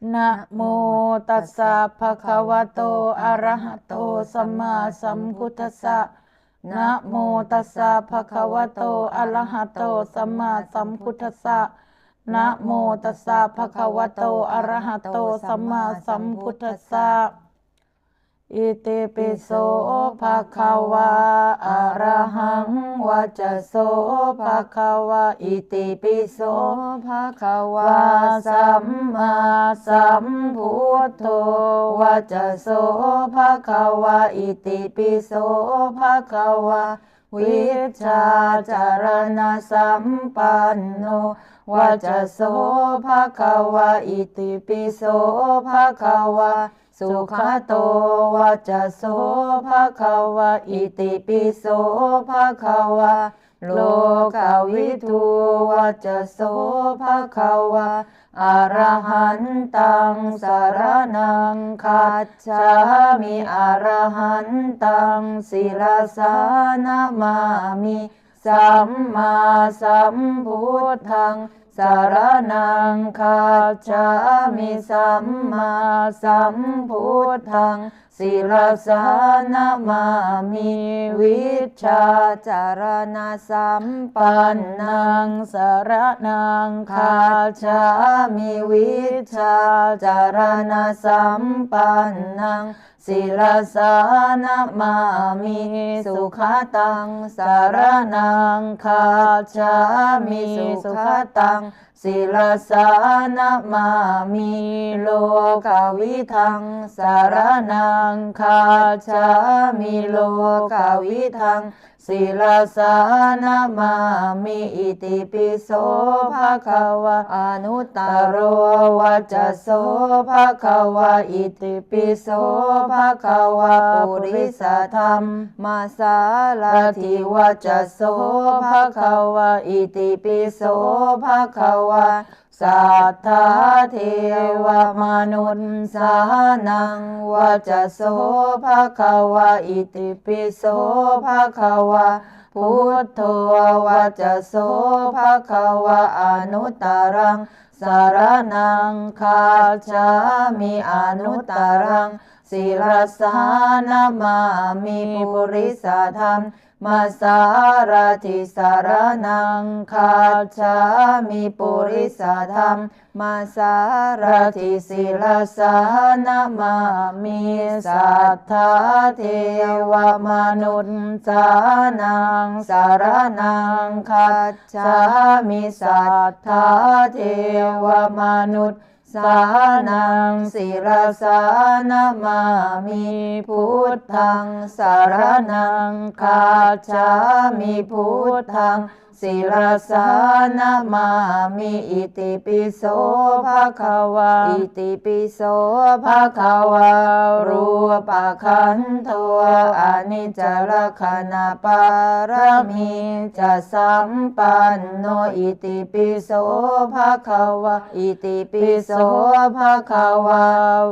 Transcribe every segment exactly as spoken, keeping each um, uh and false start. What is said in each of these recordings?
Namo tassa bhagavato arahato sammāsambuddhassa. Namo tassa bhagavato arahato sammāsambuddhassa. Namo tassa bhagavato arahato sammāsambuddhassa. Itipi so bhagavā arahaṃ vacca so bhagavā. Itipi so bhagavā sammāsambuddho vacca so bhagavā. Itipi so bhagavā vijjācaraṇasampanno vacca so bhagavā. Itipi so bhagavā sugato vacca so bhagavā. Itipi so bhagavā lokavidū vacca so bhagavā. Arahantaṃ saraṇaṃ gacchāmi. Arahantaṃ sirasā namāmi. Sammāsambuddhaṃ saraṇaṃ gacchāmi. Sammāsambuddhaṃ sirasā namāmi. Vijjācaraṇasampannaṃ saraṇaṃ gacchāmi. Vijjācaraṇasampannaṃ sirasā namāmi. Sugataṃ saraṇaṃ gacchāmi. Sugataṃ sirasā namāmi. Lokavidaṃ saraṇaṃ gacchāmi. Lokavidaṃ sirasā namāmi. Itipi so bhagavā anuttaro vacca so bhagavā. Itipi so bhagavā purisadhammasārathi vacca so bhagavā. Itipi so bhagavā satthā devamanussānaṃ vacca so bhagavā. Itipi so bhagavā buddho vacca so bhagavā. Anuttaraṃ saraṇaṃ gacchāmi. Anuttaraṃ sirasā namāmi. Purisadhammasārathi saraṇaṃ gacchāmi. Purisadhammasārathi sirasā namāmi. Satthā devamanussānaṃ saraṇaṃ gacchāmi. Satthā devamanus sānaṃ sirasā namāmi. Buddhaṃ saraṇaṃ gacchāmi. Buddhaṃ sirasā namāmi. Itipi so bhagavā. Itipi so bhagavā rūpakhandho aniccalakkhaṇapāramī ca sampanno. Itipi so bhagavā. Itipi so bhagavā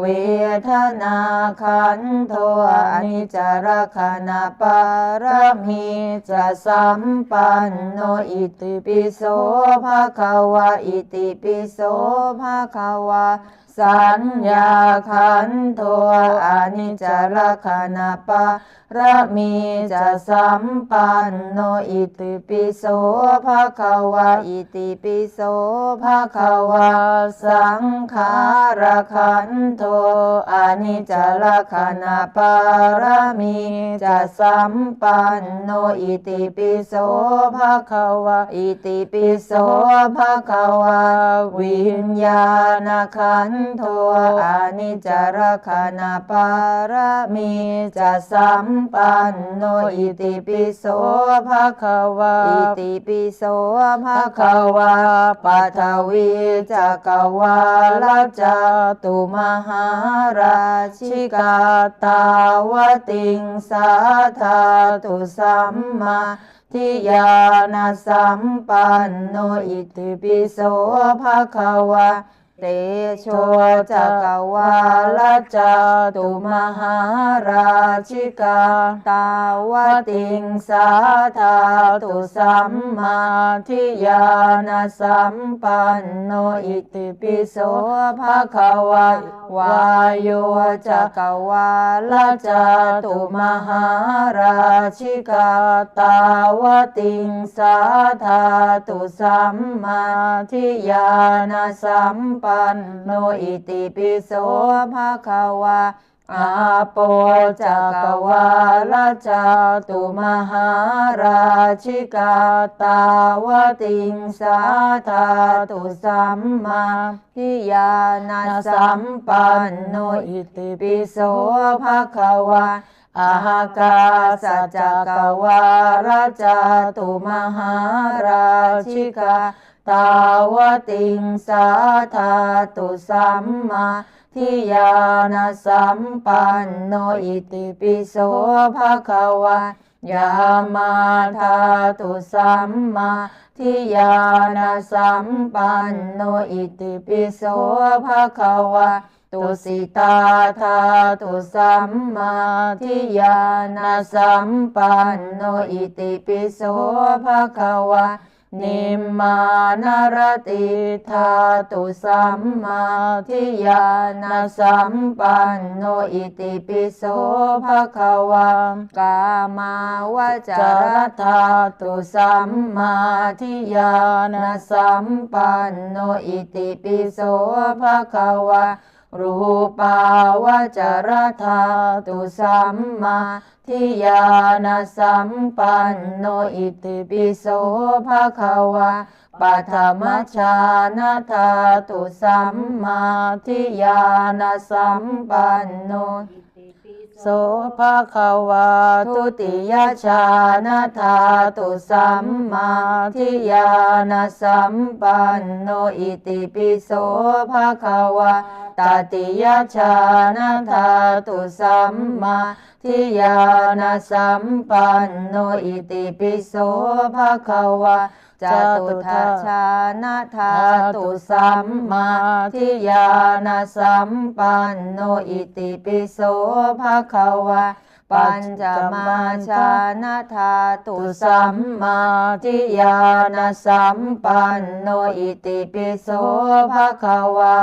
vedanākhandho aniccalakkhaṇapāramī ca sampanno. Itipi so bhagavā. Itipi so bhagavā saññākhandho aniccalakkhaṇapāramī ca sampanno. Itipi so bhagavā. Itipi so bhagavā saṅkhārakhandho aniccalakkhaṇapāramī ca sampanno. Itipi so bhagavā. Itipi so bhagavā viññāṇakhandho aniccalakkhaṇapāramī ca sampanno. Itipi so bhagavā. Itipi so bhagavā paṭhavīcakavāḷacātumahārājikātāvatiṃsā dhātu sammā dhiñāṇasampanno. Itipi so bhagavā Tejocakavāḷacātumahārājikā tāvatiṃsā dhātu sammādiyānasampanno. Itipi so bhagavā. Vāyocakavāḷacātumahārājikā tāvatiṃsā dhātu sammādiyānasampanno. Itipi so bhagavā. Āpocakavāḷacātumahārājikā tāvatiṃsā dhātu sammādiyānasampanno. Itipi so bhagavā. Ākāsacakavāḷacātumahārājikā tāvatiṃsā dhātu sammādiyānasampanno. Itipi so bhagavā. Yāmādhātu sammādiyānasampanno. Itipi so bhagavā. Tusitā dhātu sammādiyānasampanno. Itipi so bhagavā. Nimmānaratī dhātu sammādiyānasampanno. Itipi so bhagavā. Kāmāvacara dhātu sammādiyānasampanno. Itipi so bhagavā. Rūpāvacara dhātu sammādiyānasampanno. Itipi so bhagavā. Paṭhamajhāna dhātu sammādiyānasampanno. So bhagavā. Dutiyajhāna dhātu sammādiyānasampanno. Itipi so bhagavā. Tatiyajhāna dhātu sammādiyānasampanno. Itipi so bhagavā. Catutthajhāna dhātu sammādiyānasampanno. Itipi so bhagavā. Pañcamajhāna dhātu sammādiyānasampanno. Itipi so bhagavā.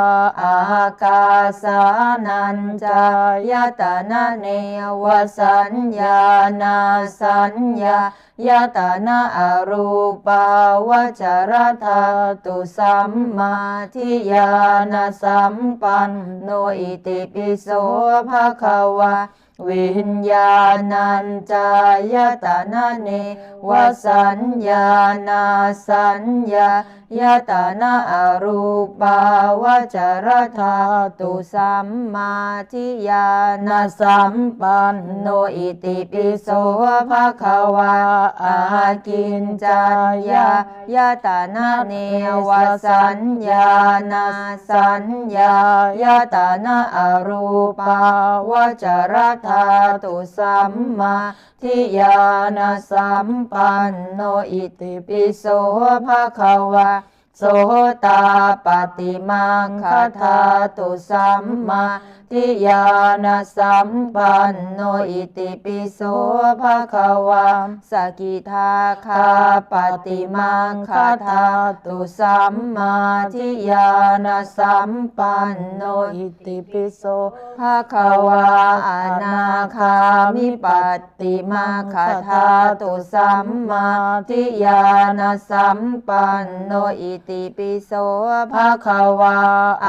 Ākāsānañcāyatana nevasaññānāsaññā yatana arūpāvacara dhātu sammādiyānasampanno. Itipi so bhagavā. Viññāṇañcāyatana nevasaññānāsaññā yatana arūpāvacara dhātu sammādiyānasampanno. Itipi so bhagavā. Ākiñcaññāyatana nevasaññānāsaññā yatana arūpāvacara dhātu sammā diyānasampanno. Itipi so bhagavā. Sotāpattimaggadhātu sammādiyānasampanno. Itipi so bhagavā. Sakidāgāpattimaggadhātu sammādiyānasampanno. Itipi so bhagavā. Anāgāmipattimaggadhātu sammādiyānasampanno. Itipi so bhagavā.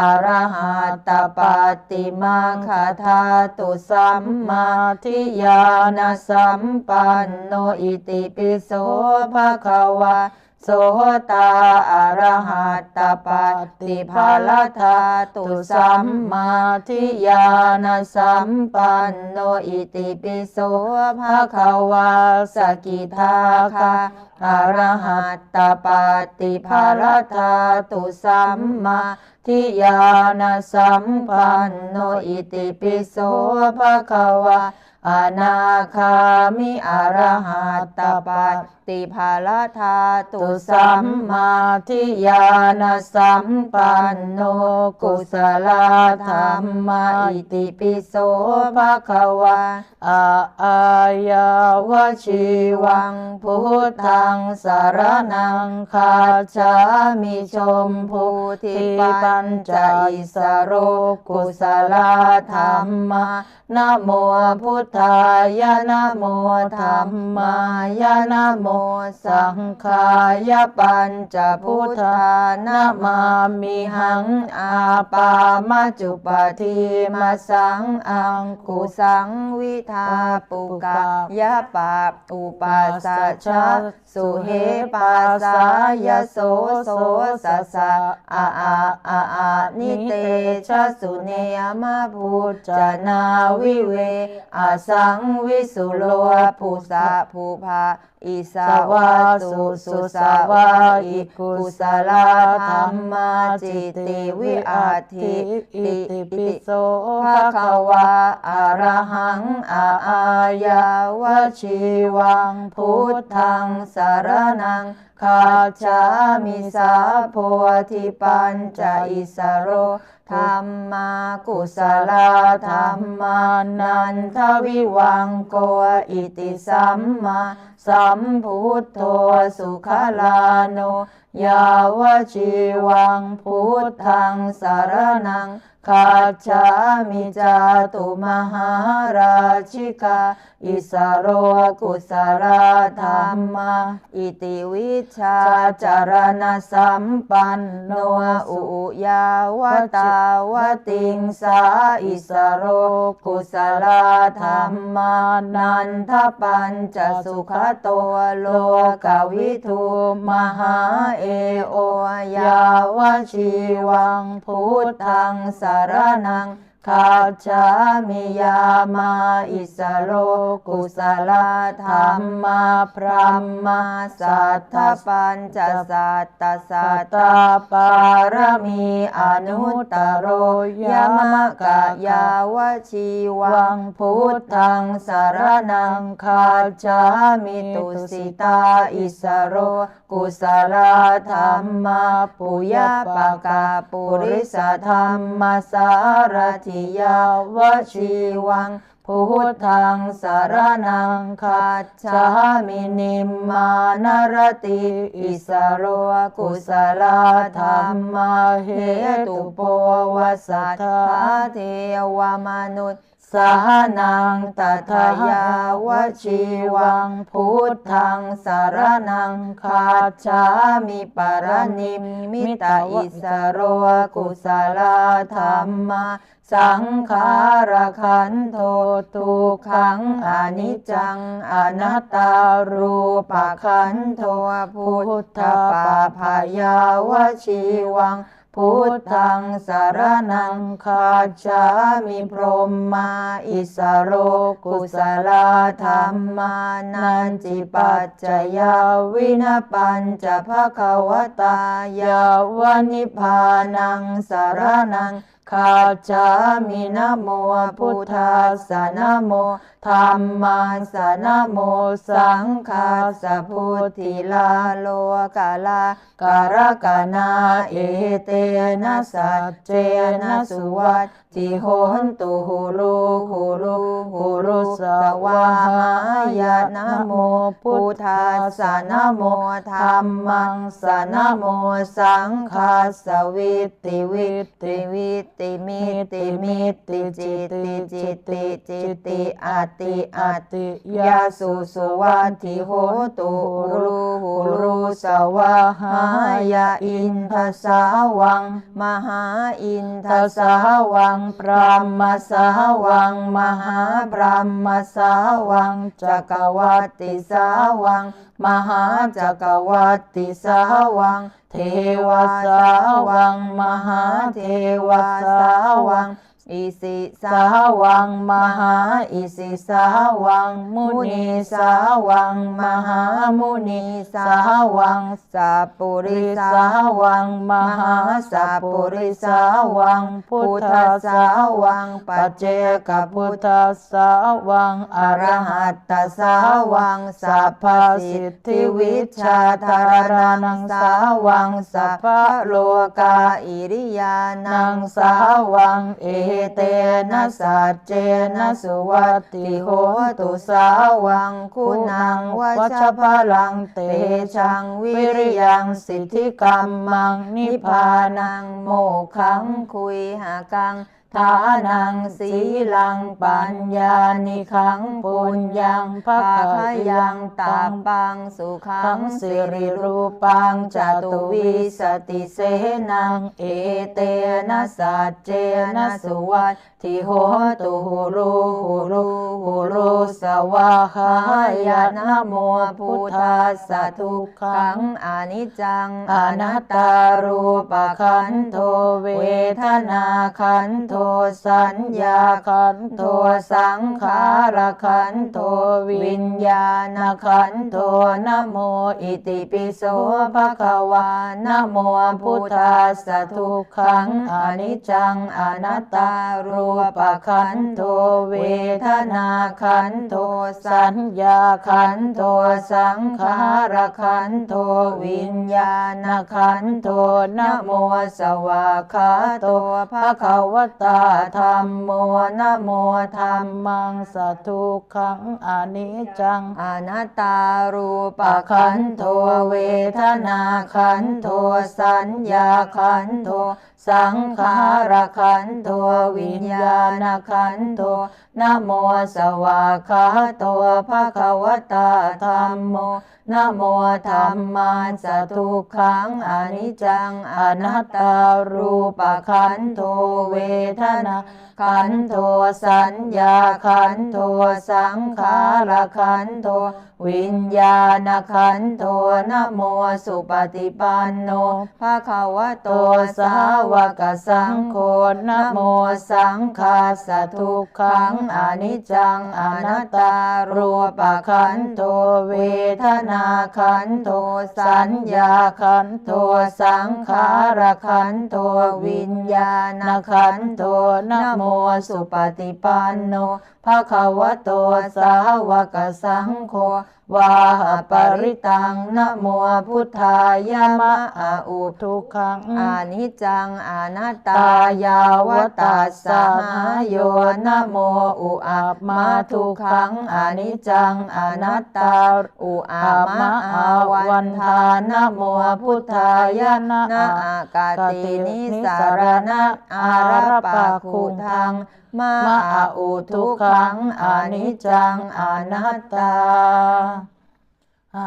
Arahattapattimaggadhātu sammādiyānasampanno. Itipi so bhagavā. Sotā arahattapattibaladhātu sammādiyānasampanno. Itipi so bhagavā. Sakidāgā arahattapattibaladhātu sammādiyānasampanno. Itipi so bhagavā. anāgāmi arahattapaṭi- phaladhātu sammādiyānasampanno kusalā dhammā. Itipi so bhagavā a ā yāvajīvaṃ buddhaṃ saraṇaṃ gacchāmi. Jambūdīpañca issaro kusalā dhammā. Namo buddhāya, namo dhammāya, namo saṅghāya. Pañca buddhā namāmihaṃ. Ā pā ma cu pa dī ma saṃ aṃ khu saṃ vi dhā pu ka ya pa u pa sa ja su he pā sā ya so so sa sa a a a a ni te ja su ne ma bhu ja nā vi ve a saṃ vi su lo bhu sa bhu bha i sa vā su su sa vā i kusalā dhammā citti vi atthi. Itipi so bhagavā arahaṃ a ā yāvajīvaṃ buddhaṃ saraṇaṃ gacchāmi. Sā bodhi pañca issaro dhammā kusalā dhammā nandavivaṅko iti sammā sambuddho sugalāno yāvajīvaṃ buddhaṃ saraṇaṃ gacchāmi. Cātumahārājikā issaro kusalā dhammā. Iti vijjācaraṇasampanno u u yāva tāvatiṃsā issaro kusalā dhammā. Nanda pañca sugato lokavidū mahā e o yāvajīvaṃ buddhaṃ saraṇaṃ gacchāmi. Yāmā issaro kusalā dhammā. Brahmā sadda pañca satta sattāpāramī anuttaro yamaka yāvajīvaṃ buddhaṃ saraṇaṃ gacchāmi. Tusitā issaro kusalā dhammā. Pu ya pa ka purisadammasārathi yāvajīvaṃ buddhaṃ saraṇaṃ gacchāmi. Nimmānaratī issaro kusalā dhammā. Hetupovasatthā devamanu ssānaṃ tathā yāvajīvaṃ buddhaṃ saraṇaṃ gacchāmi. Paranimmita issaro kusalā dhammā. Saṅkhārakkhandho dukkhaṃ aniccaṃ anattā rūpakkhandho buddhapapha yāvajīvaṃ buddhaṃ saraṇaṃ gacchāmi. Brahmā issaro kusalā dhammā. Nañci paccayā vina pañca bhagavatā yāva nibbānaṃ saraṇaṃ gacchāmi. Namo buddhassa, namo dhammassa, namo saṅghassa. Buddhilā lokalā karakanā etena saccena suvatthi hontu. Hulu hulu hulu svāhāya. Namo buddhassa, namo dhammassa, namo saṅghassa. Vitti vitti vitti mitti mitti citti citti citti atti atti yasu suvatthi hotu. Hulu hulu svāhāya. Indasāvaṃ mahāindasāvaṃ brahmasāvaṃ mahābrahmasāvaṃ cakkavattisāvaṃ mahācakkavattisāvaṃ devasāvaṃ mahādevasāvaṃ isisāvaṃ mahāisisāvaṃ munisāvaṃ mahāmunisāvaṃ sappurisāvaṃ mahāsappurisāvaṃ buddhasāvaṃ paccekabuddhasāvaṃ arahattasāvaṃ sabbasiddhivijjādharānaṃ sāvaṃ sabbalokā iriyānaṃ sāvaṃ etena saccena suvatthi hotu. Sāvaṃ guṇaṃ vajabalaṃ tejaṃ viriyaṃ siddhikammaṃ nibbānaṃ mokkhaṃ guyhakaṃ dānaṃ sīlaṃ paññā nikkhaṃ puññaṃ bhāgyaṃ tappaṃ sukhaṃ sirirūpaṃ catuvīsatisenaṃ etena saccena suvatthi hotu. Hulu hulu hulu svāhāya. Namo buddhassa. Dukkhaṃ aniccaṃ anattā rūpakkhandho vedanākkhandho saññākkhandho saṅkhārakkhandho viññāṇakkhandho. Namo itipi so bhagavā. Namo buddhassa. Dukkhaṃ aniccaṃ anattā rūpakkhandho vedanākkhandho saññākkhandho saṅkhārakkhandho viññāṇakkhandho. Namo svākkhāto bhagavatā dhammo. Namo dhammassa. Dukkhaṃ aniccaṃ anattā rūpakkhandho vedanākkhandho saññākkhandho saṅkhārakkhandho viññāṇakkhandho. Namo svākkhāto bhagavatā dhammo. Namo dhammassa. Dukkhaṃ aniccaṃ anattā rūpakkhandho vedanākkhandho saññākkhandho saṅkhārakkhandho viññāṇakkhandho. Namo supaṭipanno bhagavato sāvakasaṅgho. Namo saṅghassa. Dukkhaṃ aniccaṃ anattā rūpakkhandho vedanākkhandho saññākkhandho saṅkhārakkhandho viññāṇakkhandho. Namo supaṭipanno bhagavato sāvakasaṅgho vāhaparittaṃ. Namo buddhāya. Ma a u. Dukkhaṃ aniccaṃ anattā yāva tassa hāyo. Namo u a ma. Dukkhaṃ aniccaṃ anattā u a ma a vandā. Namo buddhāya. Na a kati nisaraṇa ārapakhuddhaṃ. Ma a u. Dukkhaṃ aniccaṃ anattā. อ่า